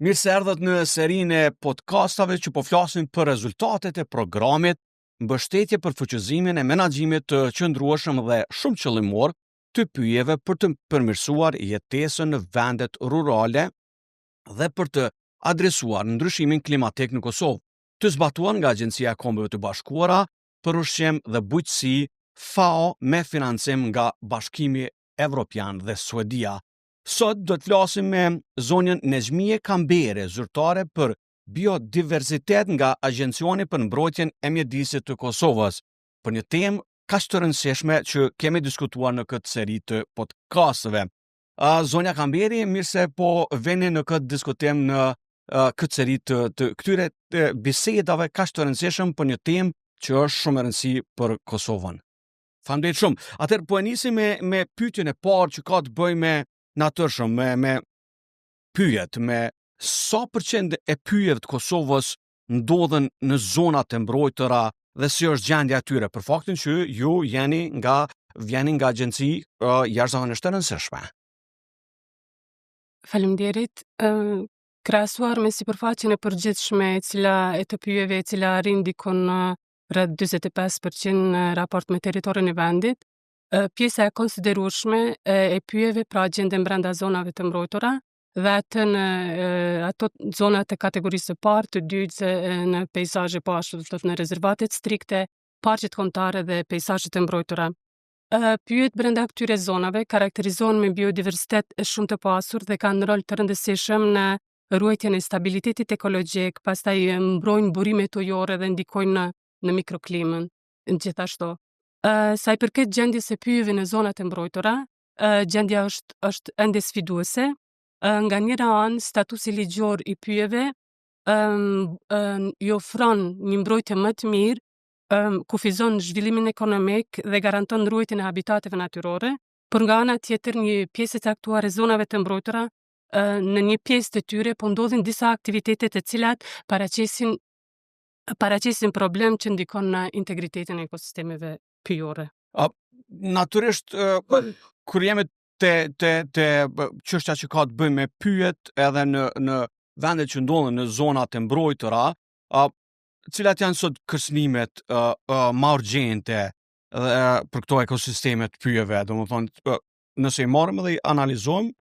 Mirë se erdhët në serinë e podcastave që po flasim për rezultatet e programit mbështetje për fuqizimin e menaxhimit të qëndrueshëm dhe shumë qëllimor të pyjeve për të përmirësuar jetesën në vendet rurale dhe për të adresuar ndryshimin klimatik në Kosovë, të zbatuar nga Agjencia e Kombeve të Bashkuara për Ushqim dhe Bujqësi, FAO me financim nga Bashkimi Evropian dhe Suedia. Sot do të flasim me zonjën Nexhmije Kamberi, zyrtare për biodiversitet nga Agjencioni për Mbrojtjen e Mjedisit të Kosovës, për një temë kaq të rëndësishme që kemi diskutuar në këtë seri të podcasteve. Zonja Kamberi, mirë se po vini në këtë diskutim në këtë seri të, të këtyre të bisedave kaq të rëndësishëm për një temë që është shumë e rëndësi për Kosovën. Faleminderit shumë. Atëherë po e nisim me me pyetjen e parë që ka të bëjë me natyrshëm, me me pyjet, me sa përqind e pyjeve të Kosovës ndodhen në zonat e mbrojtura dhe si është gjendja e tyre, për faktin që ju jeni nga vjeni nga agjenci uh, jashtëzakonisht e rëndësishme. Faleminderit. Ë krahasuar me sipërfaqen e përgjithshme e cila e të pyjeve e cila arrin dikun në rreth 45% në raport me territorin e vendit. Pjesa e konsiderueshme e pyjeve pra gjenden brenda zonave të mbrojtura dhe atë në ato zona të kategorisë së parë, të dytë në peizazhe po ashtu do të thotë në rezervatet strikte, parqet kombëtare dhe peizazhet e mbrojtura. Pyjet brenda këtyre zonave karakterizohen me biodiversitet shumë të pasur dhe kanë rol të rëndësishëm në ruajtjen e stabilitetit ekologjik, pastaj mbrojnë burimet ujore dhe ndikojnë në në mikroklimën gjithashtu. Ë sa i përket gjendjes së pyjeve në zonat e mbrojtura, ë gjendja është është ende sfiduese. Ë nga njëra anë statusi ligjor i pyjeve ë i ofron një mbrojtje më të mirë, ë kufizon zhvillimin ekonomik dhe garanton ruajtjen e habitateve natyrore, por nga ana tjetër një pjesë e caktuar e zonave të mbrojtura në një pjesë të tyre po ndodhin disa aktivitete të cilat paraqesin paraqesin problem që ndikon në integritetin e ekosistemeve pyjore. A, natyrisht kur jemi te te te çështja që ka të bëjë me pyjet edhe në në vendet që ndodhen në zonat e mbrojtura, a cilat janë sot kërcënimet uh, uh, më urgjente dhe për këto ekosisteme të pyjeve, domethënë nëse i marrim dhe i analizojmë,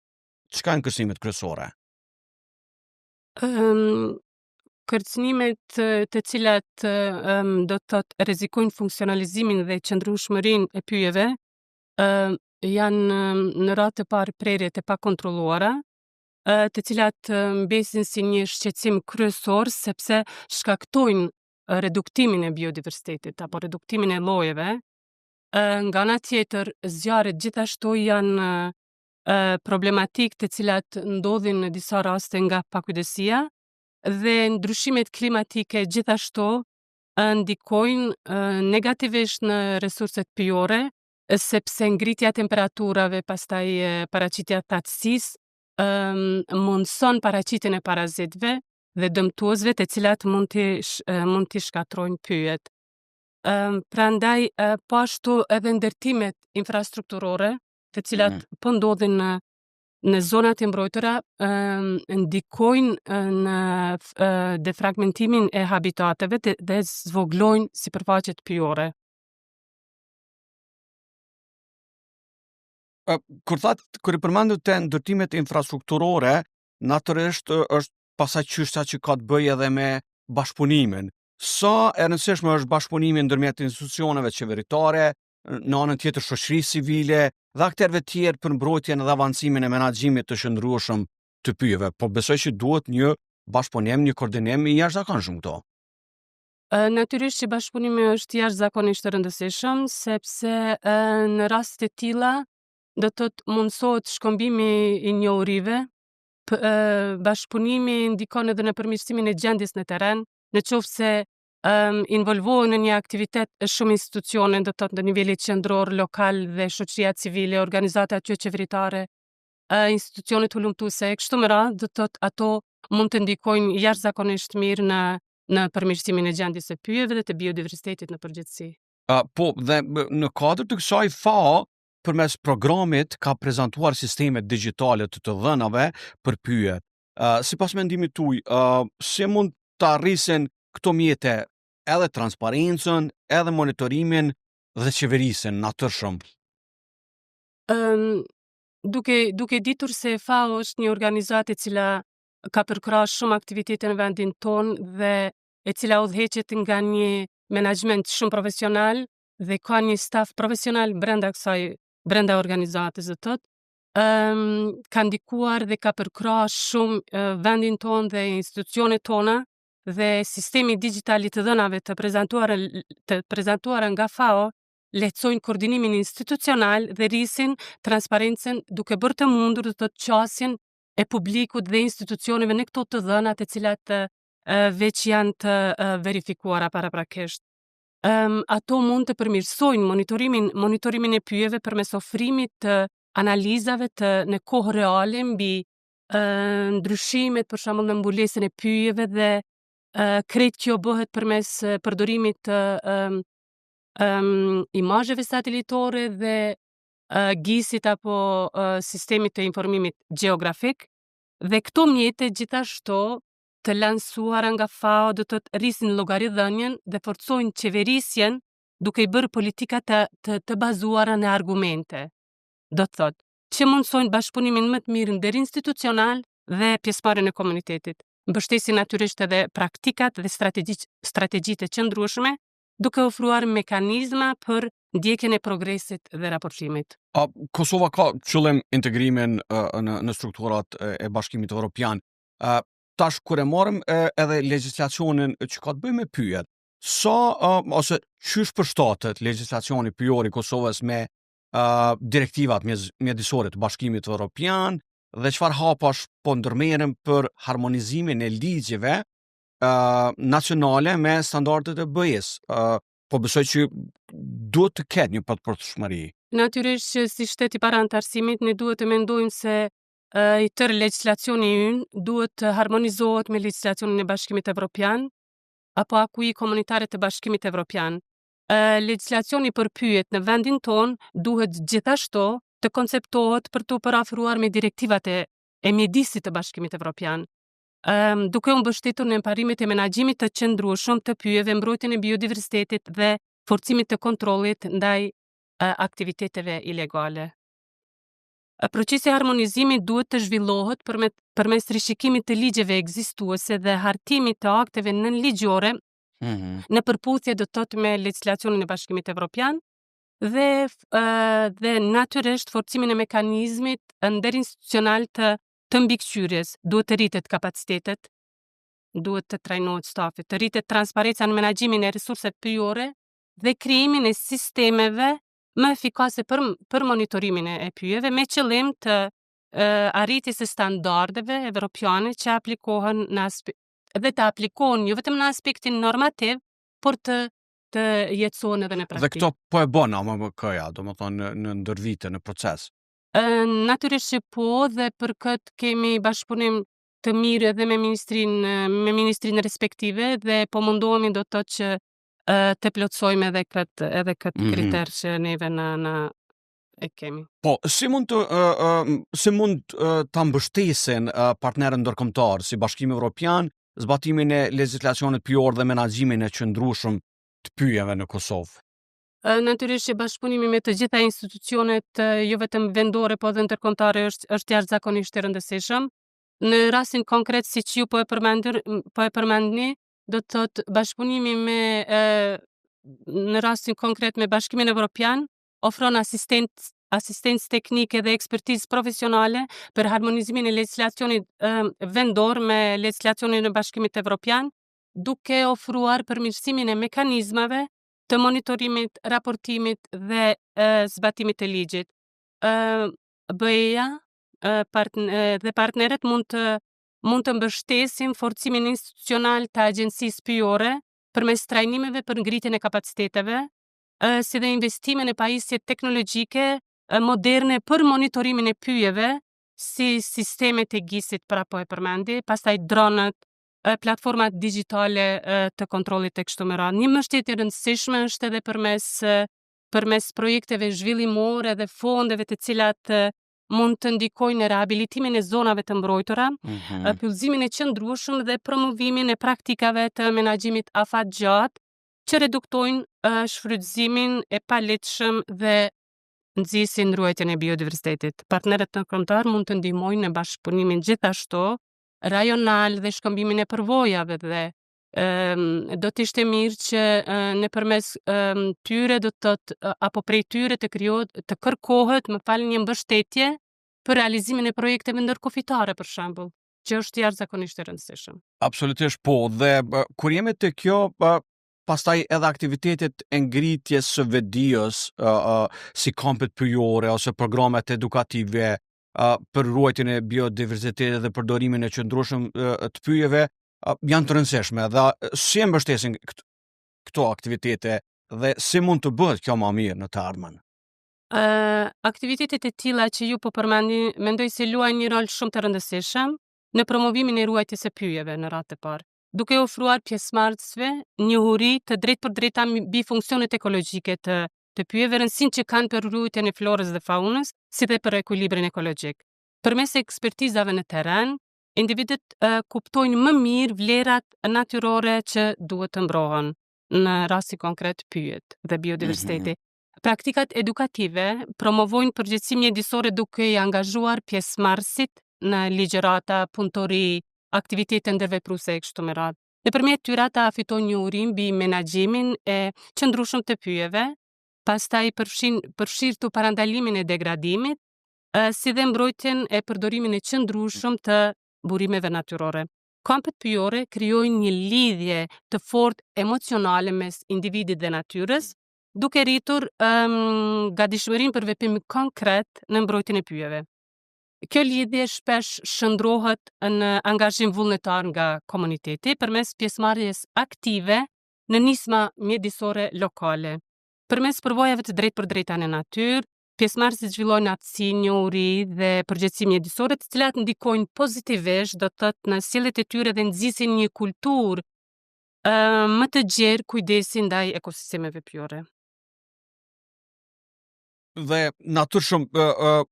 Çka janë kërcënimet kryesore? Um, kërcënimet të cilat um, do të thotë rrezikojnë funksionalizimin dhe qëndrueshmërinë e pyjeve, um, janë në radhë të parë prerjet e pakontrolluara, të cilat mbesin si një shqetësim kryesor sepse shkaktojnë reduktimin e biodiversitetit apo reduktimin e llojeve. Nga ana tjetër, zjarret gjithashtu janë problematikë të cilat ndodhin në disa raste nga pakujdesia dhe ndryshimet klimatike gjithashtu ndikojnë negativisht në resurset pyjore, sepse ngritja e temperaturave, pastaj paraqitja e thatësisë, mundëson paraqitjen e parazitëve dhe dëmtuesve të cilat mund t'i mund t'i shkatërrojnë pyjet. Prandaj po ashtu edhe ndërtimet infrastrukturore të cilat mm. po ndodhin në në zonat e mbrojtura ndikojnë në defragmentimin e habitateve dhe, dhe zvoglojnë sipërfaqet pyjore. Kur thatë, kur i përmendët te ndërtimet infrastrukturore, natyrisht është pastaj çështja që ka të bëjë edhe me bashkëpunimin. Sa e rëndësishme është bashkëpunimi ndërmjet institucioneve qeveritare, në anën tjetër shoqërisë civile dhe akterëve të tjerë për mbrojtjen dhe avancimin e menaxhimit të qëndrueshëm të pyjeve. Po besoj që duhet një bashkëpunim, një koordinim i jashtëzakonshëm këto. Natyrisht që bashkëpunimi është jashtëzakonisht i rëndësishëm, sepse në raste të tilla do të thotë mundësohet shkëmbimi i njohurive, bashkëpunimi ndikon edhe në përmirësimin e gjendjes në terren, në qoftë se um, involvohen në një aktivitet shumë institucione, do të thotë në nivelit qendror, lokal dhe shoqëria civile, organizatat joqeveritare, uh, institucionet hulumtuese, kështu me radhë, do të thotë ato mund të ndikojnë jashtëzakonisht mirë në në përmirësimin e gjendjes së pyjeve dhe të biodiversitetit në përgjithësi. Uh, po, dhe në kuadër të kësaj FAO, përmes programit ka prezantuar sistemet digjitale të të dhënave për pyjet. Uh, sipas mendimit tuaj, uh, si mund ta rrisin këto mjete edhe transparencën, edhe monitorimin dhe qeverisjen natyrshëm? Um, duke duke ditur se FAO është një organizatë e cila ka përkrahë shumë aktivitete në vendin tonë dhe e cila udhëheqet nga një menaxhment shumë profesional dhe ka një staf profesional brenda kësaj brenda organizatës, do të thotë, um, ka ndikuar dhe ka përkrahë shumë uh, vendin tonë dhe institucionet tona dhe sistemi digjital i të dhënave të prezantuara të prezantuara nga FAO lehtësojnë koordinimin institucional dhe rrisin transparencën duke bërë të mundur do të thotë qasjen e publikut dhe institucioneve në këto të dhëna të cilat uh, veç janë të uh, verifikuara paraprakisht. Um, ato mund të përmirësojnë monitorimin monitorimin e pyjeve përmes ofrimit të analizave të në kohë reale mbi uh, ndryshimet për shembull në mbulesën e pyjeve dhe uh, krejt kjo bëhet përmes përdorimit të um, um, imazheve satelitore dhe uh, GIS-it apo uh, sistemit të informimit gjeografik dhe këto mjete gjithashtu të lansuara nga FAO do të rrisin llogaridhënien dhe forcojnë qeverisjen duke i bërë politikat të, të, të bazuara në argumente. Do të thotë, që mundësojnë bashkëpunimin më të mirë ndërinstitucional dhe pjesëmarrjen e komunitetit. Mbështesin natyrisht edhe praktikat dhe strategjitë strategjitë e qëndrueshme, duke ofruar mekanizma për ndjekjen e progresit dhe raportimit. A, Kosova ka qëllim integrimin uh, në, në strukturat e, e Bashkimit Evropian. Uh, tash kur e marrim edhe legjislacionin që ka të bëjë me pyjet, sa uh, ose qysh përshtatet legjislacioni pyjor i Kosovës me uh, direktivat mjedisore të Bashkimit Evropian dhe çfarë hapash po ndërmerren për harmonizimin e ligjeve uh, nacionale me standardet e BE-së. Uh, po besoj që duhet të ketë një përputhshmëri. Natyrisht që si shtet i para anëtarësimit ne duhet të mendojmë se i tërë legjislacioni ynë duhet të harmonizohet me legjislacionin e Bashkimit Evropian apo acquis communautaire të Bashkimit Evropian. Legjislacioni për pyjet në vendin tonë duhet gjithashtu të konceptohet për t'u përafruar me direktivat e, e mjedisit të Bashkimit Evropian. Um, duke u mbështetur në parimet e menaxhimit të qëndrueshëm të pyjeve, mbrojtjen e biodiversitetit dhe forcimit të kontrollit ndaj uh, aktiviteteve ilegale. Procesi i harmonizimit duhet të zhvillohet përme, përmes rishikimit të ligjeve ekzistuese dhe hartimit të akteve nënligjore mm -hmm. në përputhje do të thotë me legjislacionin e Bashkimit Evropian dhe dhe natyrisht forcimin e mekanizmit ndërinstitucional të të mbikëqyrjes. Duhet të rritet kapacitetet, duhet të trajnohet stafi, të rritet transparenca në menaxhimin e resurseve pyjore dhe krijimin e sistemeve më efikase për për monitorimin e, e pyjeve me qëllim të e, arritjes së standardeve evropiane që aplikohen në aspe, dhe të aplikohen jo vetëm në aspektin normativ, por të të jetësohen edhe në praktikë. Dhe këto po e bën AMMK-ja, domethënë në, në ndër vite në proces. E, natyrisht që po dhe për këtë kemi bashkëpunim të mirë edhe me ministrinë me ministrinë respektive dhe po mundohemi do të thotë që të plotësojmë edhe këtë edhe këtë mm -hmm. kriter që neve në në e kemi. Po, si mund të uh, uh, si mund uh, ta mbështesin uh, partnerët ndërkombëtar si Bashkimi Evropian zbatimin e legjislacionit pyjor dhe menaxhimin e qëndrueshëm të pyjeve në Kosovë? Natyrisht që bashkëpunimi me të gjitha institucionet, jo vetëm vendore, po edhe ndërkombëtare është është jashtëzakonisht i rëndësishëm. Në rastin konkret siç ju po e përmendur, po e përmendni, do të thotë bashkëpunimi me e, në rastin konkret me Bashkimin Evropian ofron asistent asistencë teknike dhe ekspertizë profesionale për harmonizimin e legjislacionit e, vendor me legjislacionin e Bashkimit Evropian, duke ofruar përmirësimin e mekanizmave të monitorimit, raportimit dhe e, zbatimit të ligjit. E, BE-ja partn dhe partnerët mund të mund të mbështesin forcimin institucional të agjencisë pyjore përmes trajnimeve për ngritjen e kapaciteteve, si dhe investime në pajisje teknologjike moderne për monitorimin e pyjeve, si sistemet e GIS-it, pra po e përmendi, pastaj dronët, platformat digjitale të kontrollit e kështu me radhë. Një mbështetje e rëndësishme është edhe përmes përmes projekteve zhvillimore dhe fondeve të cilat. mund të ndikojnë në rehabilitimin e zonave të mbrojtura, mm -hmm. pyllëzimin e qëndrueshëm dhe promovimin e praktikave të menaxhimit afatgjatë që reduktojnë shfrytëzimin e paligjshëm dhe nxisin ruajtjen e biodiversitetit. Partnerët ndërkombëtarë mund të ndihmojnë në bashkëpunimin gjithashtu rajonal dhe shkëmbimin e përvojave dhe do të ishte mirë që nëpërmes tyre do të thotë apo prej tyre të krijohet të kërkohet më falni një mbështetje për realizimin e projekteve ndërkufitare për shembull, që është jashtëzakonisht e rëndësishëm. Absolutisht po, dhe kur jemi te kjo, pastaj edhe aktivitetet e ngritjes së vetëdijes, uh, uh, si kampet pyjore ose programet edukative uh, për ruajtjen e biodiversitetit dhe përdorimin e qëndrueshëm uh, të pyjeve, uh, janë të rëndësishme dhe si e mbështesin këto, këto aktivitete dhe si mund të bëhet kjo ma mirë në të ardhmen? Uh, aktivitetet e tilla që ju po përmendni, mendoj se luajnë një rol shumë të rëndësishëm në promovimin e ruajtjes së pyjeve në radhë të parë duke ofruar pjesëmarrësve njohuri të drejtpërdrejta mbi funksionet ekologjike të të pyjeve, rëndësinë që kanë për ruajtjen e florës dhe faunës, si dhe për ekuilibrin ekologjik. Përmes ekspertizave në terren, individët uh, kuptojnë më mirë vlerat natyrore që duhet të mbrohen, në rastin konkret pyjet dhe biodiversiteti. Mm -hmm. Praktikat edukative promovojnë përgjegjësi mjedisore duke i angazhuar pjesëmarrësit në ligjërata, punëtori, aktivitete ndërvepruese e kështu me radhë. Nëpërmjet tyre ata fitojnë njohuri mbi menaxhimin e qëndrueshëm të pyjeve, pastaj përfshin përfshirë këtu parandalimin e degradimit, si dhe mbrojtjen e përdorimin e qëndrueshëm të burimeve natyrore. Kampet pyjore krijojnë një lidhje të fortë emocionale mes individit dhe natyrës, duke rritur um, gatishmërinë për veprim konkret në mbrojtjen e pyjeve. Kjo lidhje shpesh shndërrohet në angazhim vullnetar nga komuniteti përmes pjesëmarrjes aktive në nisma mjedisore lokale. Përmes përvojave të drejtpërdrejta në natyrë, pjesëmarrësit zhvillojnë aftësi, njohuri dhe përgjegjësi mjedisore, të cilat ndikojnë pozitivisht, do të thotë në sjelljet e tyre dhe nxisin një kulturë uh, më të gjerë kujdesi ndaj ekosistemeve pyjore. Dhe natyrshëm uh, uh,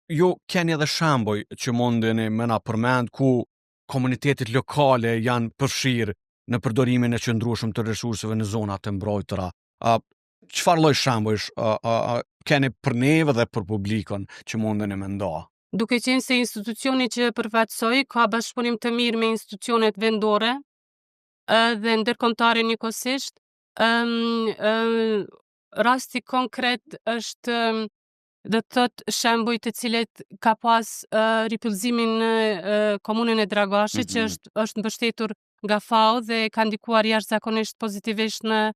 ju keni edhe shembuj që mundeni me na përmend ku komunitetet lokale janë përfshirë në përdorimin e qëndrueshëm të resurseve në zonat e mbrojtura. A çfarë lloj shembujsh a, a, a, keni për neve dhe për publikun që mundeni me nda? Duke qenë se institucioni që përfaqësoj ka bashkëpunim të mirë me institucionet vendore dhe ndërkombëtare njëkohësisht, ëm ëm rasti konkret është do të thotë shembuj të cilët ka pas uh, ripyllëzimin në uh, komunën e Dragashit mm -hmm. që mhm. është është mbështetur nga FAO dhe ka ndikuar jashtëzakonisht pozitivisht në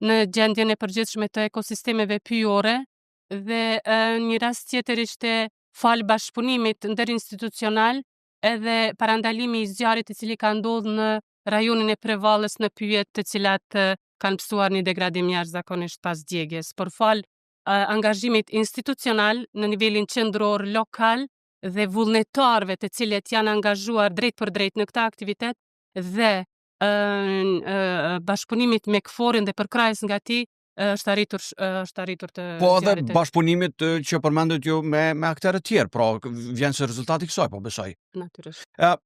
në gjendjen e përgjithshme të ekosistemeve pyjore dhe uh, një rast tjetër ishte falë bashkëpunimit ndërinstitucional edhe parandalimi i zjarrit i cili ka ndodhur në rajonin e Prevallës në pyjet të cilat kanë pësuar një degradim jashtëzakonisht pas djegies, por falë angazhimit institucional në nivelin qendror, lokal dhe vullnetarëve të cilët janë angazhuar drejtpërdrejt në këtë aktivitet dhe bashkëpunimit me KFOR-in dhe përkrahjes nga ti është arritur është arritur të Po edhe bashkëpunimit që përmendët ju me me akterë të tjerë, pra vjen si rezultat i kësaj, po besoj. Natyrisht. Ë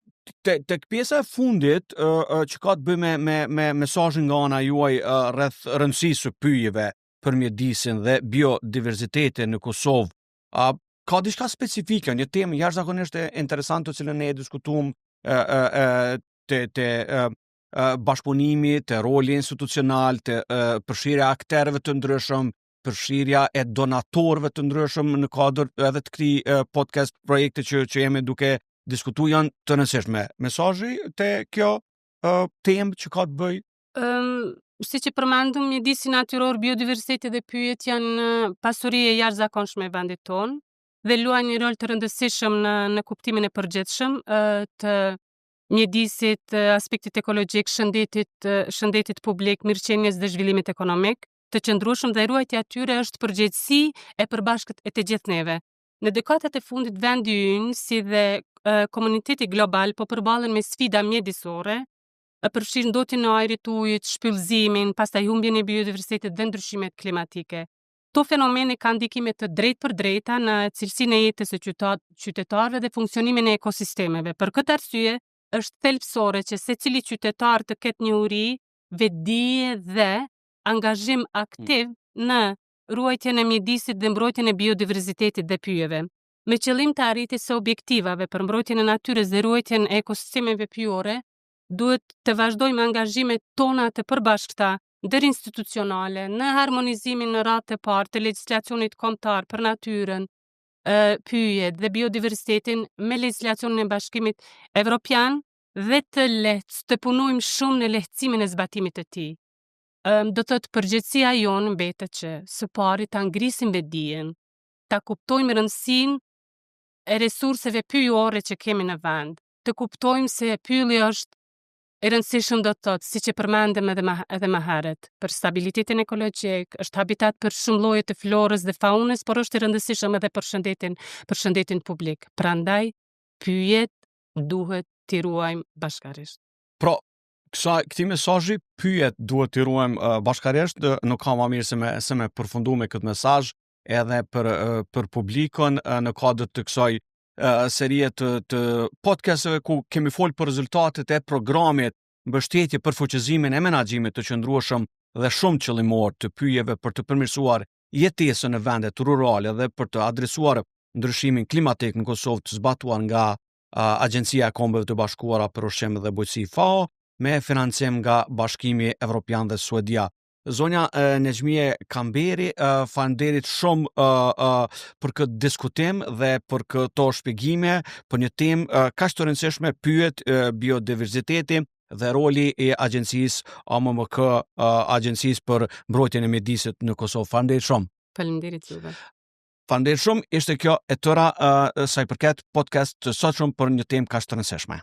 te tek pjesa e fundit ë që ka të bëjë me me me mesazhin nga ana juaj rreth rëndësisë së pyjeve, për mjedisin dhe biodiversitetin në Kosovë. A ka diçka specifike, një temë jashtëzakonisht interesante të cilën ne e diskutuam e, e, e, te te e, bashkëpunimi, te roli institucional, te përfshirja e akterëve të ndryshëm, përfshirja e donatorëve të ndryshëm në kuadër edhe të këtij podcast projekti që që jemi duke diskutuar janë të rëndësishme. Mesazhi te kjo temë që ka të bëjë Um, siç e përmendëm, mjedisi natyror, biodiversiteti dhe pyjet janë pasuri e jashtëzakonshme e vendit tonë dhe luajnë një rol të rëndësishëm në në kuptimin e përgjithshëm të mjedisit, aspektit ekologjik, shëndetit, shëndetit publik, mirëqenies dhe zhvillimit ekonomik të qëndrueshëm dhe ruajtja e tyre është përgjegjësi e përbashkët e të gjithë neve. Në dekadat e fundit vendi ynë si dhe komuniteti global po përballen me sfida mjedisore, e përfshirë ndotjen e ajrit, ujit, shpyllëzimin, pastaj humbjen e biodiversitetit dhe ndryshimet klimatike. Këto fenomene kanë ndikime të drejtpërdrejta në cilësinë e jetës së qytetarëve dhe funksionimin e ekosistemeve. Për këtë arsye, është thelbësore që secili qytetar të ketë njohuri, vetëdije dhe angazhim aktiv në ruajtjen e mjedisit dhe mbrojtjen e biodiversitetit dhe pyjeve. Me qëllim të arritjes së objektivave për mbrojtjen e natyrës dhe ruajtjen e ekosistemeve pyjore, duhet të vazhdojmë angazhimet tona të përbashkëta ndërinstitucionale në harmonizimin në radhë të parë të legjislacionit kombëtar për natyrën, pyjet dhe biodiversitetin me legjislacionin e Bashkimit Evropian dhe të lehtë të punojmë shumë në lehtësimin e zbatimit të tij. Do të thotë përgjegjësia jonë mbetet që së pari ta ngrisim vetëdijen, ta kuptojmë rëndësinë e resurseve pyjore që kemi në vend, të kuptojmë se pylli është i rëndësishëm do të thotë, siç e përmendëm edhe më edhe më herët, për stabilitetin ekologjik, është habitat për shumë lloje të florës dhe faunës, por është i rëndësishëm edhe për shëndetin, për shëndetin publik. Prandaj pyjet duhet t'i ruajmë bashkarisht. Pra, kësa, këtij mesazhi pyjet duhet t'i ruajmë uh, bashkarisht, nuk ka ma mirë se me se me përfundu me këtë mesazh edhe për uh, për publikun uh, në kuadër të kësaj serie të, të podcasteve ku kemi folë për rezultatet e programit mbështetje për fuqizimin e menaxhimit të qëndrueshëm dhe shumë qëllimor të pyjeve për të përmirësuar jetesën në vendet rurale dhe për të adresuar ndryshimin klimatik në Kosovë të zbatuar nga Agjencia e Kombeve të Bashkuara për Ushqim dhe Bujqësi FAO me financim nga Bashkimi Evropian dhe Suedia. Zonja Nexhmije Kamberi, faleminderit shumë për këtë diskutim dhe për këto shpjegime për një temë kaq të rëndësishme pyjet biodiversiteti dhe roli i agjencisë AMMK, Agjencisë për Mbrojtjen e Mjedisit në Kosovë. Faleminderit shumë. Faleminderit juve. Faleminderit shumë, ishte kjo e tëra sa i përket podcast të sotshëm për një temë kaq të rëndësishme.